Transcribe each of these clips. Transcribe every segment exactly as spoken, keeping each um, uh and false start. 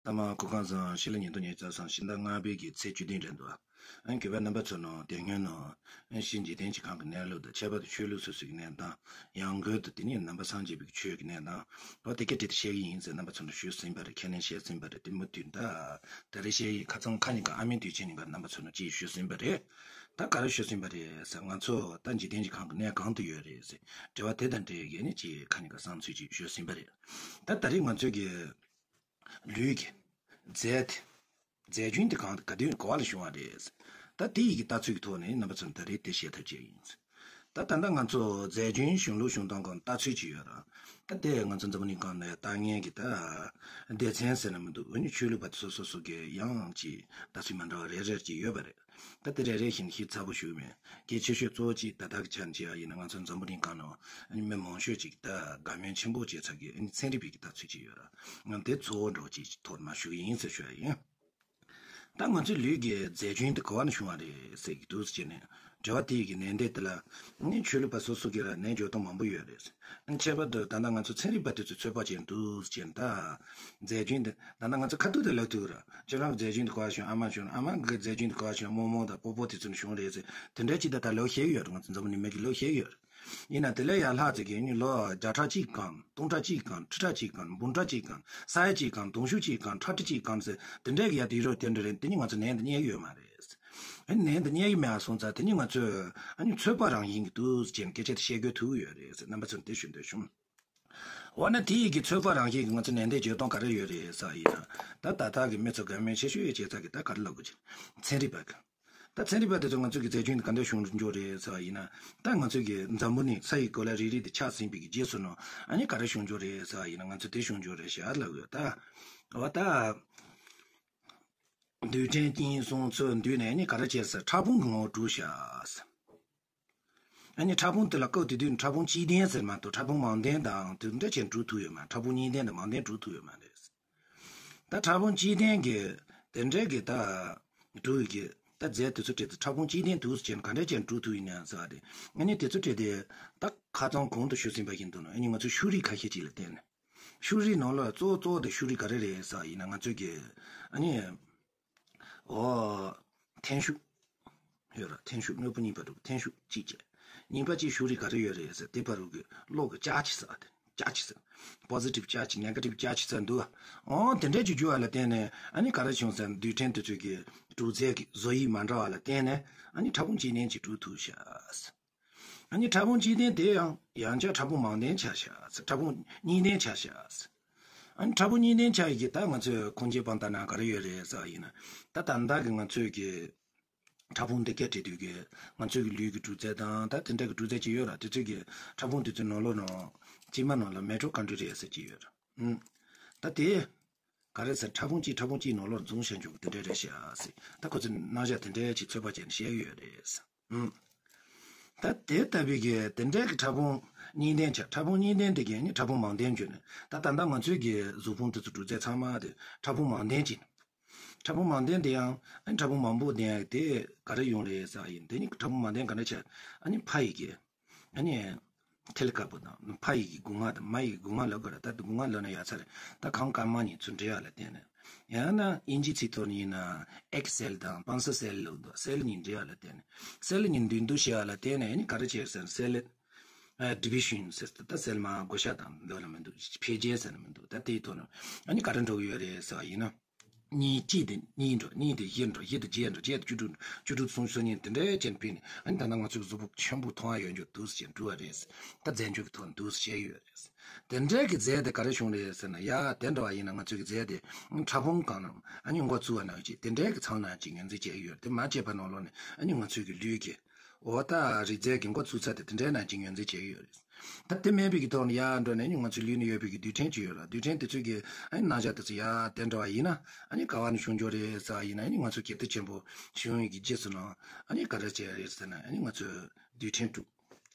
ཐ་མ་གོ་ཁང་བཟང་ཤེས་ལ་ཉིན་ཐོ་ཉིན་ཙ་སང་ཕྱི་ཟླ་ལྔ་པའི་གི་ཚེས་བཅུ་བདུན་རེད་འདུག་ཨ་གུས་པ་རྣམ་པ་ཚོ་ནང་དེ་སྔོན་ནང་ཕྱི་འཇིག་རྟེན་གྱི་ཁམས་ཀྱི་གནས་ལུགས་དང་ཁྱད་པར་དུ་ཆོས་ལུགས་སོ་སོའི་གི་གནས་སྟངས། ཡང་སྒོས་དུ་དེ་ཉིད་ནང་པ་སངས་རྒྱས་པའི་གི་ཆོས་ཀྱི་གནས་སྟངས། འོ་དེ་སྐད་བྲིས་ཏེ་བཤད་གི་ཡིན་ཟེར་རྣམ་པ་ཚོ་ནང་ཞུས་ཟིན་པ་རེད། ཁས་ལེན་བྱས་ཟིན་པ་རེད། དེ་མུ་མཐུད་ད་ད་རེས་བཤད་ཡིག་ཁ་ཚང་ཁ་ཉིན་ག་ཨ་མའི་དུས་ཆེན་ཡིན་པ་རྣམ་པ་ཚོ་ནང་ཅིག་ཞུས་ཟིན་པ་རེད། ད་ག་རེ་ཞུས་ཟིན་པ་རེད་ཟེར། ང་ཚོ་ད་འཇིག་རྟེན་གྱི་ཁམས་ཀྱི་གནས་གང་དུ་ཡོད་རེད་ཟེར་དྲི་བ་དེ་དང་འབྲེལ་གི་ནི་ཅིག་ཁ་ཉིན་ག་བསམ་ཚུལ་ཅིག་ཞུས་ཟིན་པ་རེད། ད་ད་རེས་ང་ཚོའི་གི་ལུས་ཀྱི་རྫས་དེ། རྫས་རྒྱུན་དེ་གང་ག་དུས་ག་བ་ལ་བྱུང་བ་རེད། ད་དེ་ཡི་གི་ལྟ་ཚུལ་གྱི་ཐོག་ནས་རྣམ་པ་ཚོར་ད་རེས་དེ་བཤད་ཐབས་བྱས་ཡིན། ད་ད་ལྟ་ང་ཚོ་རྫས་རྒྱུན་གཞུང་ལུགས་གཞུང་སྟངས་སྒང་ལྟ་ཚུལ་ཅིག་ཡོད་ར། ད་དེ་ང་ཚོ་འཛམ་བུ་གླིང་སྒང་ནས་ལྟ་མཁན་གྱི་ད་སྡེ་ཚན་ཟེར་ན་མི་འདུག་འོན་ཀྱང་ཆོས་ལུགས་པ་དེ་སོ་སོ་སོ་གི་ཡང་ཅིག་ལྟ་ཚུལ་མ་འདྲ་བ་རེ་རེ་ཅིག་ཡོད་པ་རེད། ད་དེ་རེ་རེ་བཞིན་ཤེས་ཚར་པོ་ཞུ་གི་མེད། གལ་ཆེ་ཤོས་གཙོ་བོ་གཅིག་ད་ལྟ་གི་ཆ་ནས་བྱས་པ་ཡིན་ན་ང་ཚོ་འཛམ་བུ་གླིང་སྒང་ནང་མི་མང་ཤོས་ཅིག་ད་དགའ་མོས་ཆེན་པོ་བྱེད་ས་གི་ཚན་རིག་པའི་གི་ལྟ་ཚུལ་ཅིག་ཡོད་ར། ང་དེ་གཙོ་བོ་འདྲ་བོ་ཅིག་ཐོག་མར་ཞུ་གི་ཡིན་ཟེར་ཞུ་ཡ་ཡིན། ད་ང་ཚོའི་ལུས་ཀྱི་རྫས་རྒྱུན་དེ་ག་བ་ནས་བྱུང་བ་རེད་ཟེར་གི་འདུག་ཟེར་ནས་དྲི་བ་དེ་ཡི་གི་ནན་ཏན་དེ་ལ་ནི་ཆོས་ལུགས་པ་སོ་སོ་གི་ར་ནན་བརྗོད་སྟངས་མང་པོ་ཡོད་རེད། ཁྱད་པར་དུ་ད་ལྟ་ང་ཚོ་ཚན་རིག་པ་དེ་ཚོས་ཚོད་དཔག་བྱས་འདུག་ཟེར་ད། རྫས་རྒྱུན་དེ་ད་ལྟ་ང་ཚོ་ཁ་ཐུག་དེ་ལབ་ཐུབ་ར། ཁྱེད་རང་གི་རྫས་རྒྱུན་དེ་ག་བ་བྱུང་། ཨ་མ་བྱུང་། ཨ་མ་གི་རྫས་རྒྱུན་དེ་ག་བ་བྱུང་། རྨོ་མོ་དང་སྤོ་སྤོ་དེ་ཚོ་ནས་བྱུང་རེད་ཟེར་དེ་འདྲ་ཅིག་ད་ལྟ་ལོ་ཤེས་ཡོད་རེད། ང་ཚོ་འཛམ་བུ་གླིང་མི་གི་ལོ་ཤེས་ཡོད་རེད། ཡིན་ན་དེ་ལས་ཡར་ལྷག་ཙམ་གྱི་ནི་ལོ་བརྒྱ་ཕྲག་གཅིག་གམ་སྟོང་ཕྲག་གཅིག་གམ་ཁྲི་ཕྲག་གཅིག་གམ་འབུམ་ཕྲག་གཅིག་གམ་ས་ཡ་གཅིག་གམ་དུང་ཕྱུར་གཅིག་གམ་ཁྲི་ཕྲག་གཅིག་གམ་ཟེར་དེ་འདྲའི་གི་ཡ་དུས་རབས་དེ་འདྲ་རེད། དེ་ནི་ང་ཚོ་ནན་དུ་རྙེད་ཡོད་མ་རེད། ཨ་ནི་ནན་དུ་རྙེད་ཡོད་མེད་སོང་ཙང་དེ་ནི་ང་ཚོས་ཨ་ནི་ཚོད་དཔག་རང་བཞིན་གྱི་འདུག་ཟེར་གྱི་སྐད་ཆ་དེ་བཤད་དགོས་ཐུག་ཡོད་རེད་ཟེར་རྣམ་པ་ཚོར་དེ་ཞུ་འདོད་བྱུང་། འོ་ན་དེ་ཡི་གི་ཚོད་དཔག་རང་བཞིན་གྱི་ང་ཚོ་ནན་ཏན་བརྗོད་སྟངས་ག་རེ་ཡོད་རེད་ཟེར་བ་ཡིན་ན། ད་ད་ལྟ་གི་མི་ཚོ་དགའ་མོས་ཆེ་ཤོས་ཡོད་བྱེད་ས་གི་ད་ག་རེ་ལབ་དགོས་ཀྱི། ཚན་རིག་པ་གི། ད་ཚན་རིག་པ་དེ་ཚོ་ང་ཚོ་གི་རྫས་རྒྱུན་དེ་ག་འདྲ་བྱུང་འགྱོ་རེད་ཟེར་བ་ཡིན་ན། ད་ང་ཚོ་གི་འཛམ་བུ་གླིང་ས་ཡི་གོ་ལ་རིལ་རིལ་དེ་ཆགས་ཟིན་པའི་གི་རྗེས་སུ་ནོ། ཨ་ནི་ག་རེ་བྱུང་འགྱོ་རེད་ཟེར་བ་ཡིན་ན་ང་ཚོ་དེ་བྱུང་འགྱོ་རེད་ཤག་ལབ་ཡོད་ད། འོ་ད། རྡུལ་ཕྲན་གཅིག་གཉིས་གསུམ་ཚོ་འདུས་ནས་ཨ་ནི་ག་རེ་བྱས་ཟེར་ཕྲ་ཕུང་གི་ངོ་བོ་གྲུབ་ཤག་ཨ་ནི་ཕྲ་ཕུང་དེ་ལ་སྐབས་དེ་དུས་ཕྲ་ཕུང་གཅིག་ལྡན་ཟེར་མ་གཏོགས་ཕྲ་ཕུང་མང་ལྡན་དང་དེ་འདྲ་ཅན་གྲུབ་ཐུབ་ཡོད་མ། ཕྲ་ཕུང་གཉིས་ལྡན་དང་མང་ལྡན་གྲུབ་ཐུབ་ཡོད་མ་རེད། ད་ཕྲ་ཕུང་གཅིག་ལྡན་གྱི་དེ་འདྲའི་གི་ད་གྲུབ་ཡོད་གི་ད་རྫས་དེ་ཚོ་བྲིས་ཏེ་ཕྲ་ཕུང་གཅིག་ལྡན་དུ་ཅན་ག་འདྲ་ཅན་གྲུབ་ཐུབ་ཡིན་ན་ཟེར་བ་རེད། ཨ་ནི་དེ་ཚོ་བྲིས་ཏེ་ད་ཁ་སང་གོང་དུ་ཞུས་ཟིན་པ་བཞིན་དུ་ནོ། ཨ་ནི་ང་ཚོ་ཤུགས་རིགས་ཁ་ཤས་ཅིག་ལ་བརྟེན་ནས། ཤུགས་རིགས་ནང་ལ་གཙོ་གཙོ་དེ་ཤུགས་རིགས་ག་རེ་རེད་ཟེར་བ་ཡིན་ན་ང་ཚོས་གི་ཨ་ནི། འོ། འཐེན་ཤུགས། ཡོད་ར། འཐེན་ཤུགས་དངོས་པོ་གཉིས་བར་དུ་འཐེན་ཤུགས་གཅིག་བྱས། གཉིས་པ་གཅིག་ཤུགས་རིགས་ག་རེ་ཡོད་རེད་ཟེར་དེ་བར་དུ་གི་གློག་གི་ཅར་ཇི་ཟེར་བ་དེ་ཅར་ཇི་ཟེར། པོ་ཟི་ཊིབ་ཅར་ཇི་ནེ་གེ་ཊིབ་ཅར་ཇི་ཟེར་འདུག་འོ་དེ་འདྲས་ཅིག་རྒྱུ་བ་ལ་བརྟེན་ནས་ཨ་ནི་ག་རེ་བྱུང་ཟེར་ན་རྡུལ་ཕྲན་དེ་ཚོ་གི་གྲུབ་རྫས་ཀྱི་བཟོ་དབྱིབས་མ་འདྲ་བ་ལ་བརྟེན་ནས་ཨ་ནི་ཕྲ་ཕུང་གཅིག་ལྡན་ཅིག་གྲུབ་ཐུབ་ཤག་ཨ་ནི་ཕྲ་ཕུང་གཅིག་ལྡན་དེ་ཡང་ཡང་བསྐྱར་ཕྲ་ཕུང་མང་ལྡན་ཆགས་ཤག་ཕྲ་ཕུང་གཉིས་ལྡན་ཆགས་ཤག་ཨ་ནི་ཕྲ་ཕུང་གཉིས་ལྡན་ཆགས་ཡི་གི་ད་ང་ཚོས་ཁུངས་སྐྱེལ་སྤང་ལྟར་ན་ག་རེ་ཡོད་རེད་ཟེར་བ་ཡིན་ན། ད་ད་ལྟ་གི་ང་ཚོས་ཀྱི་ཕྲ་ཕུང་འདི་སྐད་བྲིས་དུས་ཀྱི་ང་ཚོའི་གི་ལུས་ཀྱི་གྲུབ་རྫས་དང་ད་དེ་འདྲ་གི་གྲུབ་རྫས་ཅིག་ཡོད་ར། དེ་ཚོའི་གི་ཕྲ་ཕུང་དེ་ཚོའི་ནང་ལོགས་ནང་དཀྱིལ་མ་ནང་ལ་མེ་ཊོ་ཀོན་ཌི་རི་ཡ་ཟེར་གྱི་ཡོད་ར། ཨུམ། ད་དེ་ག་རེ་ཟེར་ཕྲ་ཕུང་གཅིག་ཕྲ་ཕུང་གཅིག་ནང་ལོགས་འཛོམས་བྱས་འཇུག་གི་དེ་འདྲ་རེད་ཤག་ཟེར། ད་ཁོ་ཚོས་རྣམ་གཞག་དེ་འདྲ་ཅིག་ཚོད་དཔག་བྱས་ནས་བཤད་ཡོད་རེད། ཨུམ། ད་དེ་ལྟ་བུའི་གི་དེ་འདྲའི་གི་ཕྲ་ཕུང་གཉིས་ལྡན་ཆགས། ཕྲ་ཕུང་གཉིས་ལྡན་དེ་གི་ནི་ཕྲ་ཕུང་མང་ལྡན་བརྗོད་ནས་ད་ད་ལྟ་ང་ཚོའི་གི་གཟུགས་ཕུང་དེ་ཚོ་གྲུབ་རྫས་ཚང་མ་དེ་ཕྲ་ཕུང་མང་ལྡན་ཅིག་ཕྲ་ཕུང་མང་ལྡན་དེ་ཡང་ཨ་ནི་ཕྲ་ཕུང་མང་པོ་ལྡན་ཡག་དེ་ག་རེ་ཡོང་རེད་ཟེར་བ་ཡིན། དེ་ནི་ཕྲ་ཕུང་མང་ལྡན་ག་འདྲ་ཆགས། ཨ་ནི་ཕ་ཡི་གི་ཨ་ནི་ཐལ་དཀར་པོ་དང་ཕ་ཡི་གི་སྒོ་ང་དང་མ་ཡི་གི་སྒོ་ང་ལབ་དགོས་རེད། ད་དེ་སྒོ་ང་ལབ་ན་ཡག་ཚ་རེད། ད་གང་དཀར་དམར་གཉིས་ཚོ་འབྲེལ་ཡག་ལ་བརྟེན་ནས། ཡང་ན་དབྱིན་ཇིའི་ཚིག་ཐོག་ནས་ཡིན་ན་ཨེག་སེལ་དང་སྤང་སི་སེལ་ལབ་འདུག་སེལ་གཉིས་འབྲེལ་ཡག་ལ་བརྟེན་ནས། སེལ་གཉིས་འདུས་འདུས་བྱེད་ཡག་ལ་བརྟེན་ནས་ཨ་ནི་ག་རེ་བྱས་ཟེར་ན་སེལ་ཨ་ཌི་བི་ཤན་ཟེར་ཏེ་ད་སེལ་མ་བགོ་བཤའ་དང་འདོད་ལ་མི་འདུག་འཕེལ་རྒྱས་ཟེར་ན་མི་འདུག་ད་དེའི་ཐོག་ནས་ཨ་ནི་ག་རེ་འགྲོ་གི་ཡོད་རེད་ཟེར་བ་ཡིན་ན། གཉིས་གཅིག་དེ་གཉིས་འགྲོ། གཉིས་དེ་བཞི་འགྲོ། བཞི་དེ་བརྒྱད་འགྲོ། བརྒྱད་དེ་བཅུ་དྲུག་འགྲོ། བཅུ་དྲུག་སུམ་ཅུ་སོ་གཉིས་དེ་འདྲའི་ཅན་ཕུལ་ནས་ཨ་ནི་ད་ལྟ་ང་ཚོའི་གཟུགས་པོ་ཆེན་པོ་མཐོང་ཡ་ཡོད་འཇོག་འདུག་ཟེར་འགྲོ་བ་རེད། ད་རྫས་འགྱུར་གྱི་ཐོག་ནས་འདུག་ཟེར་བཤད་ཡོད་རེད། དེ་འདྲའི་གི་རྫས་དེ་ག་རེ་བྱུང་རེད་ཟེར་ན། ཡ་དེ་འདྲ་བ་ཡིན་ན་ང་ཚོའི་གི་རྫས་དེ་ཕྲ་ཕུང་གང་ནང་ཨ་ནི་འགོ་བཙུགས་པ་ནང་བཞིན་དེ་འདྲའི་གི་ཚང་ནང་ཅིག་ངོས་འཛིན་བྱས་ཡོད་རེད། དེ་མ་བྱས་པ་ནང་ལོགས་ནས་ཨ་ནི་ང་ཚོའི་གི་ལུས་ཀྱི་འོ་ད་རིགས་རྫས་ཀྱི་འགོ་ཚུགས་ཚར་ཏེ་དེ་འདྲའི་ནང་ཅིག་ངོས་འཛིན་བྱས་ཡོད་རེད། ད་དེ་མེད་པའི་གི་ཐོག་ནས་ཡར་འགྲོ་ནས་ནི་ང་ཚོའི་ལུས་ནང་ཡོད་པའི་གི་རྡུལ་ཕྲན་ཅིག་ཡོད་ར། རྡུལ་ཕྲན་དེ་ཚོའི་གི་ཨ་ནི་རྣམ་གཞག་དེ་ཚོ་ཡ་དེ་འདྲ་བ་ཡིན་ན་ཨ་ནི་ག་བ་ནས་བྱུང་འགྱོ་རེད་ཟེར་བ་ཡིན་ན། ཨ་ནི་ང་ཚོ་གལ་ཏེ་ཆེན་པོ་བྱུང་བའི་གི་རྗེས་སུ་ནང་ཨ་ནི་ག་རེ་བྱས་རེད་ཟེར་ན། ཨ་ནི་ང་ཚོའི་རྡུལ་ཕྲན་དྲུག་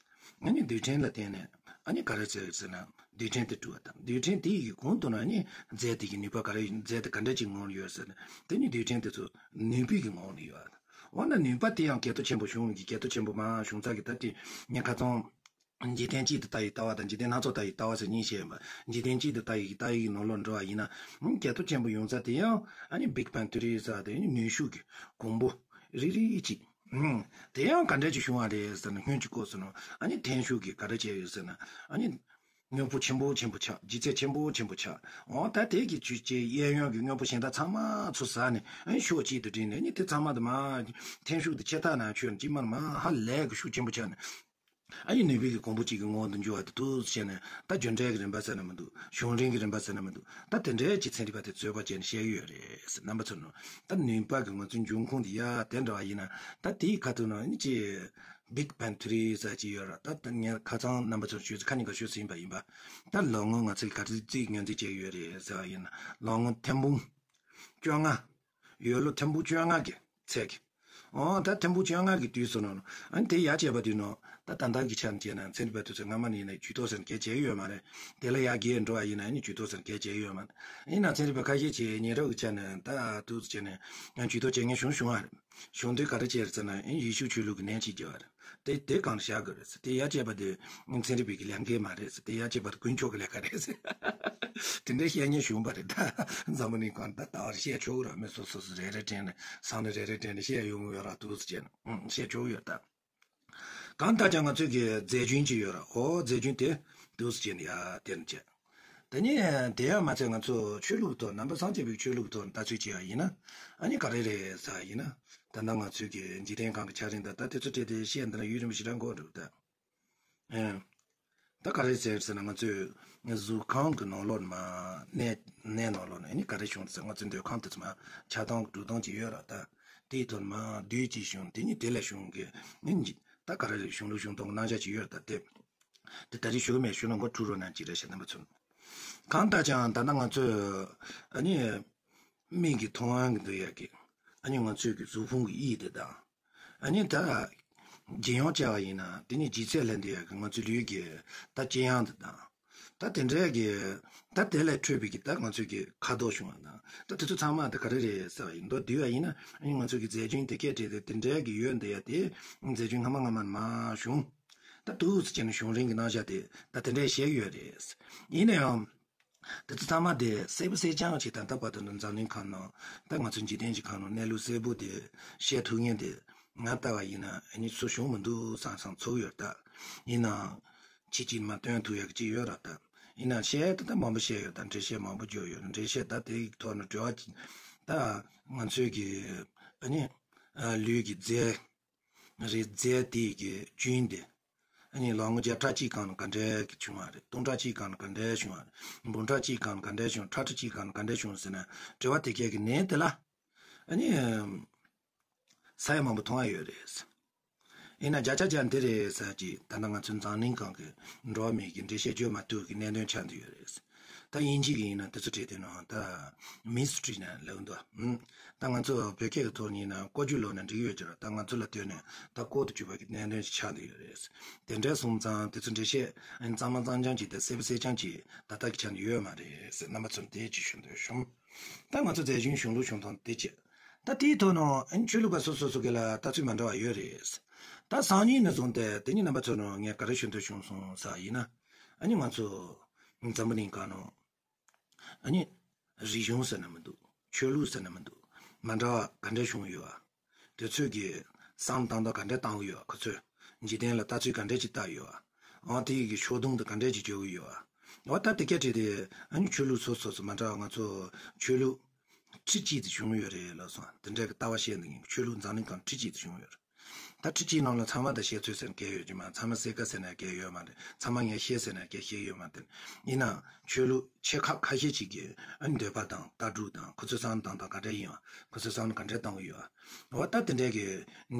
ཨ་ནི་རྡུལ་ཕྲན་ལ་བརྟེན་ནས་ཨ་ནི་ག་རེ་བྱས་རེད་ཟེར་ན། རྡུལ་ཕྲན་དེ་གྲུབ་པ་དང་རྡུལ་ཕྲན་དེ་ཡི་གི་གོང་དུ་ན་ཨ་ནི་རྫས་དེ་གི་ནུས་པ་ག་རེ་ཡིན། རྫས་དེ་ག་འདྲ་ཅིག་ངང་ལ་ཡོད་ཟེར་ན། དེ་ནི་རྡུལ་ཕྲན་དེ་ཚོ་ནུས་པའི་གི་ངང་ལ་ཡོད། འོ་ན་ནུས་པ་དེ་ཡང་གལ་ཏོ་ཆེན་པོ་བྱུང་གི་གལ་ཏོ་ཆེན་པོ་མ་བྱུང་ཚ་གི་ད་དེ་ཉེན་ཁ་ཚང་། འཇིག་རྟེན་གཅིག་ཏུ་ལྟ་བའི་ལྟ་བ་དང་འཇིག་རྟེན་སྣ་ཚོགས་ལྟ་བའི་ལྟ་བ་ཟེར་གཉིས་བཤད་ཡིན་པ། འཇིག་རྟེན་གཅིག་ཏུ་ལྟ་བའི་ལྟ་བའི་ནང་ལོགས་འགྲོ་བ་ཡིན་ན། ཨ་ནི་སྐྱེ་སྟོབས་ཆེན་པོ་ཡོང་ས་དེ་ཡང་ཨ་ནི་བིག་བེང་ཐི་ཡོ་རི་ཟེར་དེ་ནི་ནུས་ཤུགས་ཀྱི་གོང་བུ་རིལ་རིལ་ཅིག་ཨང་། དེ་ཡང་ག་འདྲ་ཅིག་བྱུང་བ་རེད་ཟེར་ན། སྔོན་གྱི་སྐབས་སུ་ནི་ཨ་ནི་ཐོན་ཤུགས་ཀྱི་ག་རེ་བྱས་ཡོད་ཟེར་ན། ཨ་ནི་དངོས་པོ་ཆེན་པོ་ཆེན་པོ་ཆགས། ལྗིད་ཚད་ཆེན་པོ་ཆེན་པོ་ཆགས། འོ་ད་དེ་གི་ཆུ་ཆེ་གཡས་གཡོན་གྱི་དངོས་པོ་གཞན་དག་ཚང་མ་ཚུར་ཟགས་ནས། ཨ་ནི་ཕྱོགས་གཅིག་ཏུ་བསྒྲིལ་ནས། ཨ་ནི་དེ་ཚང་མ་དུ་མ་ཐོན་ཤུགས་དེ་ཆེ་ཐག་ན་ཆོད་ནས། གཅིག་མར་མ་ཧ་ལས་གི་ཤུགས་ཆེན་པོ་ཆགས་ནས། ཨ་ནི་ནུས་པའི་གི་གོང་བུ་གཅིག་གི་ངང་དུ་འགྱུར་བ་དེ་འདུག་བྱས་ནས། ད་རྒྱུ་འབྲས་ཀྱི་རིམ་པ་ཟེར་ན་མི་འདུག་བྱུང་རིམ་གྱི་རིམ་པ་ཟེར་ན་མི་འདུག་ད་དེ་འདྲའི་ཅིག་ཚན་རིག་པ་དེ་རྩོད་པ་བྱས་ནས་བཤད་ཀྱི་ཡོད་རེད་ཟེར། རྣམ་པ་ཚོ་ནོ། ད་ནུས་པ་གི་ང་ཚོའི་འབྱུང་ཁུངས་དེ་ཡ་དེ་འདྲ་བ་ཡིན་ན། ད་དེའི་ཁ་ཐུག་ནང་ཨ་ནི་ཅིག་བིག་བེང་ཐི་ཡོ་རི་ཟེར་གྱི་ཡོད་ར། ད་ད་ངས་ཁ་སང་རྣམ་པ་ཚོར་ཞུས་ཚེ་ཁ་ཉིན་ག་ཞུས་ཟིན་པ་ཡིན་པ། ད་ལོ་ངོ་ང་ཚོས་ག་ཚོད་ཅིག་ངོས་འཛིན་བྱས་ཡོད་རེད་ཟེར་བ་ཡིན་ན། ལོ་ངོ་ཐེར་འབུམ་བཅོ་ལྔ། ཡོས་ལོ་ཐེར་འབུམ་བཅོ་ལྔ་གི་ཚད་ཀྱི། འོ་ད་ཐེར་འབུམ་བཅོ་ལྔ་གི་དུས་སུ་ནོ། ཨ་ནི་དེ་ཡ་བྱས་པ་དུས་ནོ། ད་ད་ལྟ་གི་ཆ་ནས་བྱས་ན། ཚན་རིག་པ་དུས་ཚོད་སྔ་མ་ནས་ནས་ཇུས་གཏོགས་ཟེར་གལ་ཆེ་གི་ཡོད་མ་རེད། དེ་ལ་ཡ་གི་འགྲོ་བ་ཡིན་ན་ནི་ཇུས་གཏོགས་ཟེར་གལ་ཆེ་གི་ཡོད་མ་རེད། ཡིན་ན་ཚན་རིག་པ་ཁ་ཤས་ཀྱིས་ཉེ་རབས་ཀྱི་ཆ་ནས་ད་དུས་ཚོད་བྱས་ནས་ང་ཇུས་གཏོགས་བྱེད་མཁན་བྱུང་བྱུང་བ་རེད། བྱུང་དུས་ག་རེ་བྱས་རེད་ཟེར་ན། ཡེ་ཤུ་ཆོས་ལུགས་ཀྱི་ནན་གྱིས་བརྒྱབ་པ་རེད། དེ་དེ་གང་བཞག་གི་རེད་ཟེར། དེ་ཡ་བྱས་པ་དེ་ཚན་རིག་པའི་གི་ལས་འགན་མ་རེད་ཟེར། དེ་ཡ་བྱས་པ་དེ་དཀོན་མཆོག་གི་ལས་ཀ་རེད་ཟེར། དེ་འདྲའི་བཤད་མཁན་བྱུང་བ་རེད། ད་འཛམ་བུ་གླིང་སྒང་ད་ད་བར་བཤད་ཆོག་གི་རེད། མི་སོ་སོ་སོ་རེ་རེ་དྲན་ནས་སང་ནས་རེ་རེ་དྲན་ནས་བཤད་ཡོང་གི་ཡོད་ར། འདུག་ཟེར་བྱས་ན་ཨང་བཤད་ཆོག་གི་ཡོད་ད། གང་ལྟར་ཀྱང་ང་ཚོས་ཀྱི་རྫས་རྒྱུན་ཅིག་ཡོད་ར། འོ་རྫས་རྒྱུན་དེ་འདུག་ཟེར་བྱས་ནས་ཡ་དེར་བྱས། དེ་ནས་དེ་ཡང་མ་ཚད་ང་ཚོ་ཆོས་ལུགས་ཐོག་ནང་པ་སངས་རྒྱས་པའི་ཆོས་ལུགས་ཐོག་ལྟ་ཚུལ་བྱས་པ་ཡིན་ན། ཨ་ནི་ག་རེ་རེད་ཟེར་བ་ཡིན་ན། ད་ལྟ་ང་ཚོས་ཀྱི་འཇིག་རྟེན་ཁམས་ཀྱི་ཆགས་རིམ་དང་ད་དེ་ཚོ་བྲིས་ཏེ་བཤད་འདི་ན་ཡུན་རིང་པོ་ཞེ་དྲག་འགོར་འགྲོ་ད། ཨེ། ད་ག་རེ་ཟེར་ཟེར་ན། ང་ཚོས་གཟུགས་ཁམས་ཀྱི་ནང་ལོགས་ནས་མར་གནས་གནས་ནང་ལོགས་ནས་ཨ་ནི་ག་རེ་བྱུང་ཟེར། ང་ཚོའི་འདོད་ཁམས་དེ་ཚོ་མར་ཆགས་སྟངས་སྒྲུབ་སྟངས་ཅིག་ཡོད་ར། ད་དེའི་ཐོག་ནས་མར་བདུད་ཅིག་བྱུང་། དེ་ནི་དེ་ལས་བྱུང་གི་ཨ་ནི་ད་ག་རེ་རེད། གཞུང་ལུགས་གཞུང་སྟོང་གི་རྣམ་གཞག་ཅིག་ཡོད་ར། ད་དེ་དེ་ད་རེས་ཞུ་གི་མེད། ཞུ་ན་མགོ་འཁྲུག་རོགས་གནང་ཅིག་རེད་ཤག་རྣམ་པ་ཚོ། གང་ལྟར་ཀྱང་ད་ལྟ་ང་ཚོས་ཨ་ནི་མིག་གིས་མཐོང་ཡག་གི་འདུག་ཡག་གི། ཨ་ནི་ང་ཚོའི་གི་གཟུགས་ཕུང་གི་དབྱིབས་དེ་དང་། ཨ་ནི་ད་ལྗིད་ཡང་བྱས་པ་ཡིན་ན། དེ་ནི་ལྗིད་ཚད་ལས་འདས་ཡག་གི་ང་ཚོའི་ལུས་ཀྱི་ད་ལྕེ་ཡང་དེ་དང་། ད་དེ་འདྲའི་གི་ད་དེ་ལས་འཕྲོས་པའི་གི་ད་ང་ཚོའི་གི་ཁ་དོག་བྱུང་བ་དང་། ད་དེ་ཚོ་ཚང་མ་ད་ག་རེ་རེད་ཟེར་བ་ཡིན། མདོར་བསྡུས་པ་ཡིན་ན། ཨ་ནི་ང་ཚོའི་གི་རྫས་རྒྱུན་དེ་སྐད་བྲིས་ཏེ་དེ་འདྲའི་གི་ཡོད་འདི་ཡ་དེ་རྫས་རྒྱུན་སྔ་མ་སྔ་མ་ནས་མར་བྱུང་། ད་འདུག་ཟེར་བྱས་ནས་བྱུང་རིམ་གྱི་རྣམ་གཞག་དེ་ད་དེ་འདྲའི་བཤད་ཀྱི་ཡོད་རེད། ཡིན་ན་ཡང་། དེ་ཚོ་ཚང་མ་དེ་གསལ་པོ་གསལ་རྐྱང་ཞིག་ད་ལྟ་བར་དུ་འཛམ་གླིང་ཁམས་ནང་། ད་ང་ཚོ་འཇིག་རྟེན་གྱི་ཁམས་ནང་གནས་ལུགས་གསལ་པོ་དེ་བཤད་ཐུབ་མཁན་དེ་ང་ལྟ་བ་ཡིན་ན་ཨ་ནི་སུ་བྱུང་མི་འདུག་བསམ་བསམ་ཚོར་ཡོད་ད། ཡིན་ནའང་ཁྱེད་ཀྱིས་མར་སྟོན་ཐུབ་ཡག་གི་ཅིག་ཡོད་ར་ད། ཡིན་ནའང་བཤད་ད་ལྟ་མང་པོ་བཤད་ཡོད་ད། འགྲེལ་བཤད་མང་པོ་བརྒྱབ་ཡོད། འགྲེལ་བཤད་ད་དེའི་ཐོག་ནས་འགྲེལ་བ་ཅིག་ད་ང་ཚོའི་གི་ཨ་ནི་ལུས་ཀྱི་རྫས། རེད། རྫས་དེ་གི་རྒྱུན་དེ་ཨ་ནི་ལོ་ངོ་བརྒྱ་ཕྲག་གཅིག་སྒང་ལ་ག་འདྲས་བྱུང་བ་རེད། སྟོང་ཕྲག་གཅིག་སྒང་ལ་ག་འདྲས་བྱུང་བ་རེད། འབུམ་ཕྲག་གཅིག་སྒང་ལ་ག་འདྲས་བྱུང་། ཁྲག་ཁྲིག་གཅིག་སྒང་ལ་ག་འདྲས་བྱུང་ཟེར་ནས་དྲི་བ་དེ་གས་ཀྱི་ནན་དེ་ལ་ཨ་ནི་ས་ཡ་མང་པོ་མཐོང་ཡ་ཡོད་རེད། ཡིན་ན་བརྒྱ་ཆ་བརྒྱ་འདི་རེད་ཟེར་གྱི་ད་ལྟ་ང་ཚོའི་འཛམ་གླིང་སྒང་གི་འགྲོ་བ་མིའི་གི་འགྲེལ་བཤད་བརྗོད་མ་ཐུབ་ཀྱི་གནད་དོན་ཆགས་བསྡད་ཡོད་རེད། ད་དབྱིན་ཇི་གི་ཡིན་ན་དེ་ཚོ་བྲིས་ཏེ་ནང་ད་མི་སི་ཊི་རི་ནང་ལབ་འདུག་ཨ། ད་ང་ཚོ་བོད་སྐད་ཀྱི་ཐོག་ནས་ཡིན་ན་བཀོལ་སྤྱོད་ལོག་ན་འགྲིག་ཡོད་ཀྱི་རེད། ད་ང་ཚོ་ལ་ལྟོས་ནས་ད་ལྐོག་ཏུ་གྱུར་པ་གི་གནད་དོན་ཞིག་ཆགས་བསྡད་ཡོད་རེད། དེ་འདྲ་སོང་ཙང་དེ་ཚོ་འགྲེལ་བཤད་གཙང་མ་གཙང་རྐྱང་ཅིག་དང་གསལ་པོ་གསལ་རྐྱང་ཅིག་ད་ལྟ་གི་ཆ་ནས་ཡོད་མ་རེད་ཟེར། རྣམ་པ་ཚོར་དེ་ཅིག་ཞུ་འདོད་བྱུང་། ད་ང་ཚོ་རྫས་རྒྱུན་གཞུང་ལུགས་གཞུང་སྟོང་དེ་བྱས། ད་དེའི་ཐོག་ནས་ཨ་ནི་ཆོས་ལུགས་པ་སོ་སོ་སོ་གི་ལ་ལྟ་ཚུལ་མ་འདྲ་བ་ཡོད་རེད། ད་སང་ཉིན་ནས་བཟུང་སྟེ་དེ་ཉིན་རྣམ་པ་ཚོ་ནང་ངས་ག་རེ་ཞུ་འདོད་བྱུང་སོང་ཟེར་བ་ཡིན་ན། ཨ་ནི་ང་ཚོ་འཛམ་བུ་གླིང་སྒང་ནང་ཨ་ནི་རིག་གཞུང་ཟེར་ན་མི་འདུག་ཆོས་ལུགས་ཟེར་ན་མི་འདུག་མ་འདྲ་བ་ག་འདྲ་བྱུང་ཡོད་པ། དེ་ཚོས་ཀྱི་བསམ་བཏང་སྟངས་ག་འདྲ་བཏང་གི་ཡོད་པ། ཁོ་ཚོས་འཇིག་རྟེན་ལ་ལྟ་ཚུལ་ག་འདྲ་ཅིག་བལྟ་ཡོད་པ། འོ་དེ་ཡི་གི་ཕྱོགས་སྡོམ་དེ་ག་འདྲ་ཅིག་བྱེད་ཀྱི་ཡོད་པ། འོ་ད་དེ་སྐད་བྲིས་ཏེ་ཨ་ནི་ཆོས་ལུགས་སོ་སོ་སོ་མ་འདྲ་བ་ང་ཚོ་ཆོས་ལུགས་ཁྲི་གཅིག་ཏུ་བྱུང་ཡོད་རེད་ལབ་སོང་། དེ་འདྲ་གི་ལྟ་བ་བཤད་འདི་ཡིན། ཆོས་ལུགས་འཛམ་གླིང་སྒང་ཁྲི་གཅིག་ཏུ་བྱུང་ཡོད་རེད། ད་ཁྲི་གཅིག་ནང་ལ་ཚང་མ་དང་བཤད་ཚོད་ཟེར་མཁན་ཡོད་ཀྱི་མ། ཚང་མ་གསལ་ཁ་ཟེར་ན་མཁན་ཡོད་མ་རེད། ཚང་མ་ངས་ཤེས་ཟེར་ན་མཁན་ཤེས་ཡོད་མ་རེད། ཡིན་ནའང་ཆོས་ལུགས་ཆེ་ཁག་ཁ་ཤས་ཅིག་གི་ཨ་ནི་འདོད་པ་དང་ལྟ་གྲུབ་དང་ཁོ་ཚོའི་བསམ་བཏང་སྟངས་ག་འདྲ་ཡིན་པ། ཁོ་ཚོའི་བསམ་བློ་ག་འདྲ་བཏང་གི་ཡོད་པ། འོ་ད་དེ་འདྲའི་གི་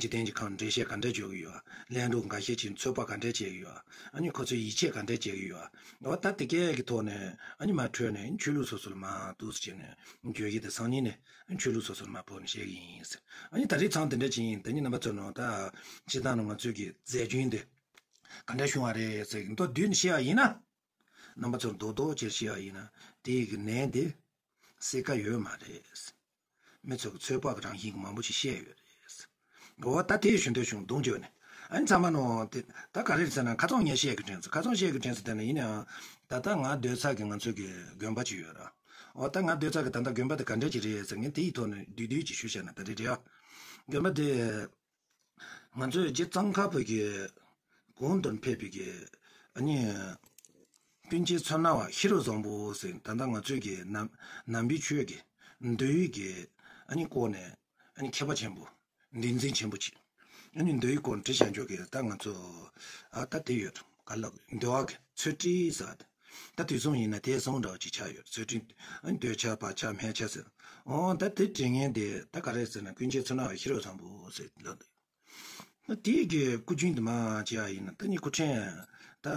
འཇིག་རྟེན་གྱི་ཁམས་འགྲེལ་བཤད་ག་འདྲ་བརྗོད་ཀྱི་ཡོད་པ། གླེང་སློང་འགའ་ཤས་ཅིག་ཚོད་དཔག་ག་འདྲ་བྱེད་ཀྱི་ཡོད་པ། ཨ་ནི་ཁོ་ཚོས་ཡིད་ཆེས་ག་འདྲ་བྱེད་ཀྱི་ཡོད་པ། འོ་ད་དེ་གས་ཀྱི་ཐོག་ནས་ཨ་ནི་མར་འཕྲོས་ནས་ཆོས་ལུགས་སོ་སོ་ལ་མར་འདུག་སེ་བྱས་ནས་བརྗོད་གཞི་དེ་སང་ཉིན་ནས་ཆོས་ལུགས་སོ་སོར་མར་ཕབ་ནས་བཤད་ཀྱི་ཡིན་ཟེར། ཨ་ནི་ད་རེས་ཚང་དེ་འདྲ་ཅིག་ཡིན། དེ་ཉིད་རྣམ་པ་ཚོ་ནང་ད་སྤྱིར་བཏང་ནང་ང་ཚོའི་གི་རྫས་རྒྱུན་དེ་ག་འདྲ་བྱུང་བ་རེད་ཟེར་གི་མདོར་བསྡུས་ནས་བཤད་པ་ཡིན་ན། རྣམ་པ་ཚོར་རྡོག་རྡོག་ཅིག་བཤད་པ་ཡིན་ན། དེ་ཡི་གི་ནད་དེ་སེལ་ཀ་ཡོད་མ་རེད། མི་ཚོ་གི་ཚོད་དཔག་གི་རང་བཞིན་གི་མང་པོ་ཞིག་བཤད་ཡོད་རེད། འོ་ད་དེ་ཞུ་འདོད་བྱུང་། གདུང་བརྒྱབ་ནས། ཨ་ནི་ཚང་མ་ནོ་དེ་ད་ག་རེ་ཟེར་ན་ཁ་སང་ངས་བཤད་གི་དྲན་སོང་། ཁ་སང་བཤད་གི་དྲན་སོང་། དེ་ནས་ཡིན་ནའང་ད་ལྟ་ང་སྡོད་ས་གི་ང་ཚོ་གི་དགོན་པ་ཅིག་ཡོད་ར། འོ་ད་ང་སྡོད་ས་གི་ད་ལྟ་དགོན་པ་དེ་ག་འདྲ་ཅིག་རེད་ཟེར། ངས་དེ་ཡི་ཐོག་ནས་བསྡུས་བསྡུས་ཅིག་ཞུས་བྱས་ན་ད་རེད་རེད་ཨ། དགོན་པ་དེ་ང་ཚོའི་རྗེ་ཙོང་ཁ་པ་གི་གོང་དུ་ཕེབས་པའི་གི་ཨ་ནི་ཀུན་མཁྱེན་མཚོ་སྣ་བ་ཤེས་རབ་བཟང་པོ་ཟེར། ད་ལྟ་ང་ཚོའི་གི་ནམ་ནམ་པའི་ཆོས་ཀྱི་མདོ་ཡི་གི་ཨ་ནི་སྐོར་ནས་ཨ་ནི་མཁས་པ་ཆེན་པོ། འདུལ་འཛིན་ཆེན་པོ་ཅིག་ཨ་ནི་མདོ་ཡི་སྐོར་བྲིས་བཞག་འཇོག་གི་ད་ང་ཚོ་ཨ་ད་དེ་ཡོད་ག་ལ་འདུལ་བ་གི་ཚུལ་ཁྲིམས་ཟེར། ད་དུས་གསུམ་ཡིན་ན་དེ་གསུམ་འདྲ་བ་ཅིག་ཆགས་ཡོད། ཚུལ་ཁྲིམས་ཨ་ནི་འདོད་ཆགས་བག་ཆགས་སྨོན་ཆགས་ཟེར། འོ་ད་དེ་བྲིས་མཁན་དེ་ད་ག་རེ་ཟེར་ན་ཀུན་མཁྱེན་མཚོ་སྣ་བ་ཤེས་རབ་བཟང་པོ་ཟེར་ལབ་འདུག་ད་དེའི་གི་སྐུ་རྒྱུན་དུ་མ་བྱས་ཡིན་ན་ད་ནི་སྐུ་ཕྲེང་ད་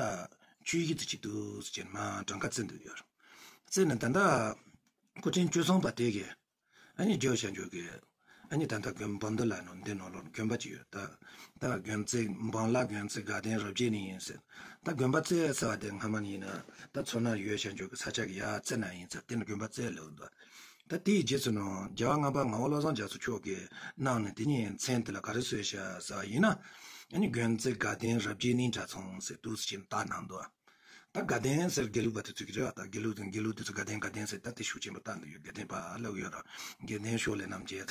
བཅུ་བཞི་ཙམ་ཅིག་འདུག་ཟེར་གྱིན་མ་གྲངས་ཀ་བརྩི་འདུག་ཡོད། བརྩིས་ནས་ད་ལྟ་སྐུ་ཕྲེང་བཅུ་གསུམ་པ་དེ་གི་ཨ་ནི་བརྗོད་བྱ་འཇོག་གི་ཨ་ནི་ད་ལྟ་དགོན་བོན་དུ་ལ་ནོ་འདི་ནང་ལོགས་དགོན་པ་ཅིག་ཡོད། ད་ད་དགོན་རྩེ་བོན་ལ་དགོན་རྩེ་དགའ་ལྡན་རབ་རྒྱས་གླིང་ཡིན་ཟེར། ད་དགོན་པ་རྩེ་ཟེར་བ་དེ་སྔ་མ་ཡིན་ན་ད་མཚོ་སྣ་ཡོད་བྱ་འཇོག་གི་ས་ཆ་གི་ཡ་རྩེ་ན་ཡིན་ཟེར། དེ་ནི་དགོན་པ་རྩེ་ལབ་འདུག་ད་དེའི་རྗེས་སུ་ནོ་རྒྱལ་བ་ལྔ་པ་ངག་དབང་བློ་བཟང་རྒྱ་མཚོ་མཆོག་གིས་གནང་ནས་དེ་ཉིད་མཚན་དེ་ལ་ག་རེ་གསོལ་བྱ་ཟེར་བ་ཡིན་ན། ཨ་ནི་དགོན་རྩེ་དགའ་ལྡན་རབ་རྒྱས་གླིང་གྲྭ་ཚང་ཟེར་འདུག་ཟེར་གྱིན་བཏགས་གནང་འདུག་ད་དགའ་ལྡན་ཟེར་དགེ་ལུགས་པ་དེ་ཚོ་གི་རེད་བ། ད་དགེ་ལུགས་དང་དགེ་ལུགས་དེ་ཚོ་དགའ་ལྡན་དགའ་ལྡན་ཟེར་ད་དེ་ཤུགས་ཆེན་པོ་བཏགས་འདུག་ཡོད། དགའ་ལྡན་པ་ལབ་ཡོད་ར། དགའ་ལྡན་ཤོག་ལེབ་རྣམས་བཅས་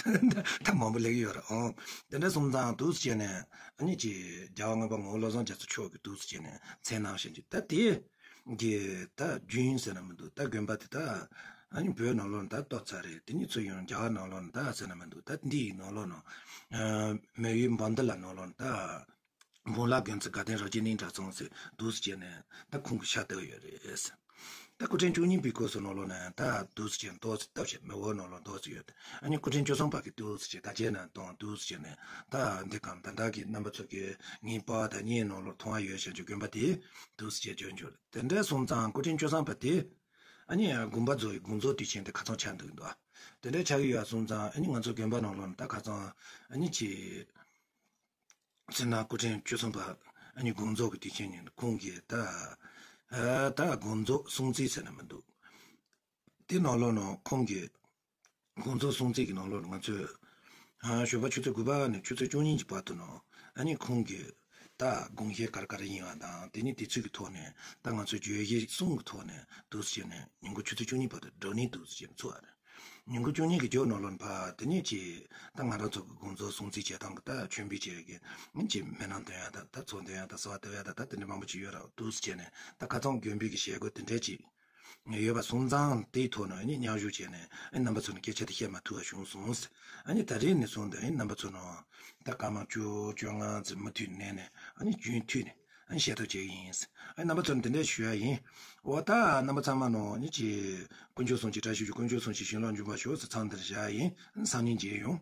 ད་མང་པོ་ལེགས་ཡོད་ར། ཨོ་དེ་འདྲ་སོང་ཙང་འདུག་ཟེར་ནས་ཨ་ནི་ཅི་རྒྱལ་བ་ལྔ་པ་ངག་དབང་བློ་བཟང་རྒྱ་མཚོ་མཆོག་གིས་འདུག་ཟེར་ནས་མཚན་གནང་བཞིན་ཅི་ད་དེ་གི་ད་རྒྱུན་ཟེར་ན་མི་འདུག་ད་དགོན་པ་དེ་ད་ཨ་ནི་བོད་ནང་ལོགས་ད་གཏོར་ཚར་རེད། དེ་ནི་ཚུར་ཡོང་རྒྱ་གར་ནང་ལོགས་ད་ཟེར་ན་མི་འདུག་ད་འདི་ཡི་ནང་ལོགས་ནང་མེ་ཡོས་བོན་དུ་ལ་ནང་ལོགས་ད། བོན་ལ་དགོན་རྩེ་དགའ་ལྡན་རབ་རྒྱས་གླིང་གྲྭ་ཚང་ཟེར་འདུག་ཟེར་བྱས་ནས་ད་ཁོང་གི་ཤ་སྟག་ཡོད་རེད། ད་སྐུ་ཕྲེང་བཅུ་གཉིས་པའི་སྐོར་སོ་ནང་ལོགས་ནས་ད་འདུག་ཟེར་བྱས་ཏོག་ཙམ་བཏབ་བྱས་མེ་འོ་ནང་ལོགས་འདུག་ཟེར་ཡོད། ཨ་ནི་སྐུ་ཕྲེང་བཅུ་གསུམ་པ་གི་འདུག་ཟེར་བྱས་ད་རྗེས་ནས་གཏོང་འདུག་ཟེར་བྱས་ནས་ད་འདི་གམ་ད་ལྟ་གི་རྣམ་པ་ཚོ་གི་ངའི་པ་ད་ངའི་ནང་ལོགས་མཐོང་བ་ཡོད་བྱས་ཀྱི་དགོན་པ་དེ་འདུག་ཟེར་བྱས་བྱོན་བྱོན་དེ་འདྲ་སོང་ཙང་སྐུ་ཕྲེང་བཅུ་གསུམ་པ་དེ་ཨ་ནི་དགོངས་པ་རྫོགས་ཡི་དགོངས་རྫོགས་དུས་ཆེན་དེ་ཁ་ཚང་ཆགས་འདུག་འདུག་དེ་འདྲ་ཆགས་ཀྱི་ཡོད་སོང་ཙང་ཨ་ནི་ང་ཚོ་དགོན་པ་ནང་ལོགས་ནས་ད་ཁ་ཚང་ཨ་ནི་ཅི། སྤྱིར་ན་སྐུ་ཕྲེང་བཅུ་གསུམ་པ་ཨ་ནི་དགོངས་རྫོགས་ཀྱི་དུས་ཆེན་ཉིན་ཁོང་གིས་ད་ཨ་ད་དགོངས་རྫོགས་སྲུང་བརྩི་ཟེར་ན་མི་འདུག་དེ་ནང་ལོགས་ནང་ཁོང་གིས་དགོངས་རྫོགས་སྲུང་བརྩི་གི་ནང་ལོགས་ནང་ང་ཚོས་ཨ་ཞོགས་པ་ཆུ་ཚོད་དགུ་པ་ནས་ཆུ་ཚོད་བཅུ་གཉིས་ཀྱི་བར་དུ་ནང་ཨ་ནི་ཁོང་གིས་ད་དགོངས་བཞེད་ག་རེ་ག་རེ་ཡིན་པ་དང་དེ་ནི་དེ་ཚོའི་གི་ཐོག་ནས་ད་ང་ཚོས་བརྗོད་གཞི་གསུམ་གི་ཐོག་ནས་འདུག་སེ་བྱས་ནས་ཉིན་གུང་ཆུ་ཚོད་བཅུ་གཉིས་བར་དུ་བགྲོ་གླེང་འདུག་སེ་བྱས་ནས་ཚོགས་པ་རེད། ཉིན་གུང་བཅུ་གཉིས་ཀྱི་རྗེས་ནང་ལོགས་ཕར་དེ་ནས་ཅིག་ད་ང་རང་ཚོ་གི་དགོངས་རྫོགས་སྲུང་བརྩི་བྱེད་སྟངས་ཀྱི་ད་མཆོད་འབུལ་བྱེད་ཀྱི་ཅིག་མི་སྣ་འདོན་ཡ་ད་ད་ཚོགས་འདོན་ཡ་ད་གསོལ་བ་བཏབ་ཡ་ད་ད་དེ་འདྲ་མང་པོ་ཅིག་ཡོད་ར། འདུག་སེ་བྱས་ནས་ད་ཁ་ཚང་དགོན་པའི་གི་བྱེད་སྒོ་དེ་འདྲ་ཅིག་ཡོད་པ་སོང་ཙང་དེའི་ཐོག་ནས་ཨ་ནི་མཉམ་ཞུགས་བྱས་ནས་ཨ་ནི་རྣམ་པ་ཚོ་ནས་སྐད་ཆ་དེ་བཤད་མ་ཐུབ་པ་བྱུང་སོང་། ཨ་ནི་ད་རེས་ནས་བཟུང་སྟེ་ཨ་ནི་རྣམ་པ་ཚོ་ནང་ད་སྐར་མ་བཅུ་བཅོ་ལྔ་ཙམ་མུ་མཐུད་ནས་ནས་ཨ་ནི་རྒྱུན་མཐུད་ནས། ཨ་ནི་བཤད་ཐབས་བྱེད་ཀྱི་ཡིན། ཨ་ནི་རྣམ་པ་ཚོར་འདི་འདྲ་ཞུ་ཡ་ཡིན། འོ་ད་རྣམ་པ་ཚང་མ་ནང་ནི་ཅི། དཀོན་མཆོག་གསུམ་གྱི་བཀྲ་ཤིས་ཤོག་དཀོན་མཆོག་གསུམ་གྱི་བྱིན་རླབས་འབྱུང་བར་ཤོག་ཟེར་མཚམས་འདིར་བཞག་ཡ་ཡིན། སང་ཉིན་མཇལ་ཡོང་།